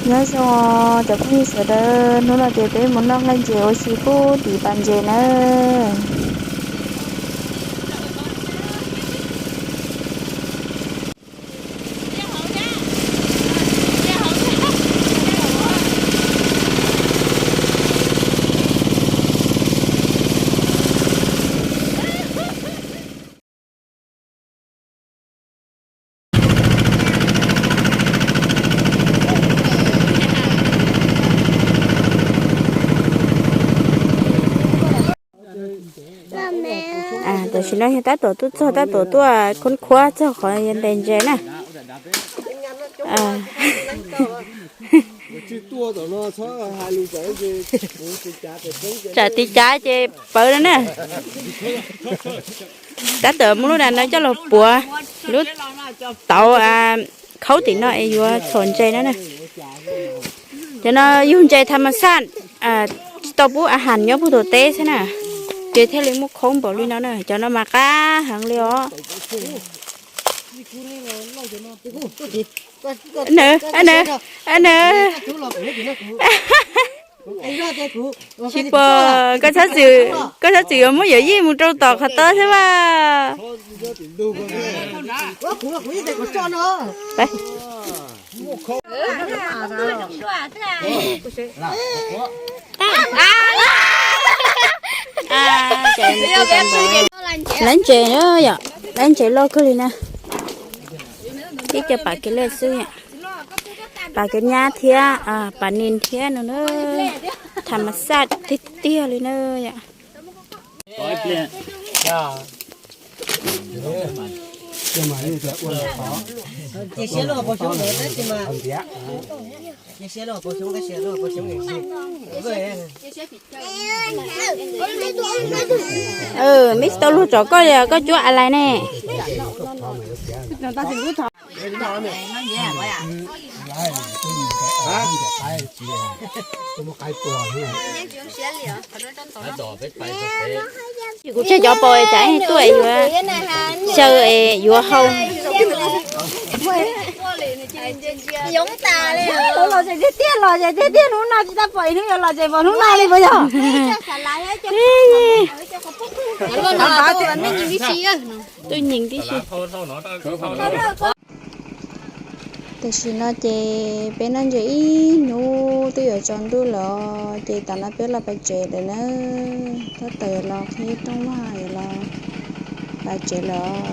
Nyob zoo cov phooj ywg sawv daws, hnub no ces peb mus noj nqaij ntses ua si pub tim pas ntses na. Tam sim no yog tab tom tuaj txog, tab tom tuaj khuab khuab txog qhov ntes ntses na. Tsam tiv cav ces pawv no na. Tab tom muab lub da no coj los puav lub tauv khaub tim no es yuav txhom ntses no na. Cov no yug ntses tham mas xaj, tsis tau pub a has nyob puag tom teb xwb na, ces thiaj li muaj khaub npaum li no na. Cov no mas qab heev li os. Nws, nws, nws. Tsis pom, koj txhob txwm yuav muab yawm yij mus rau tom qhov tod xwb mas. Laiv ntses na yom, laiv ntses loj kawg li na. Ib co pam kev lej xwb yom, pam kev nyab thiab pam nis thiab no na. Tham mas xaj tiag tiag li na yom. Meb tsis tau luag tsom koj, koj cuab a lais ne. Kuv tseg cov pos tsam tuaj yuav xyaw es yuav hau. Los ces tiag tiag, los ces tiag tiag, hnub no tsis tau pom ib hnub yuav los ces pom hnub no li puas yog? Tuaj nyeem tib si. Tam sim no ces peb noj ntses ib hnub twb yuav tsaus ntuj lawm, ces tam no peb los pais tsev lawm na. Tab tom yuav los qhib rooj vag yuav los pais tsev lawm.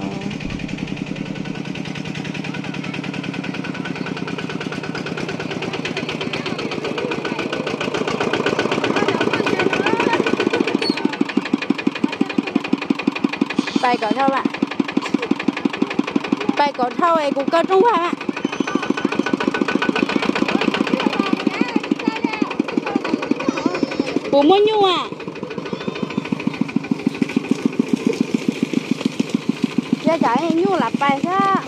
Pais kom dhau, pais kom dhau es kuv kaw rooj vag. Puas muaj nyuj a? Yog tsam nyuj lam pais xwb.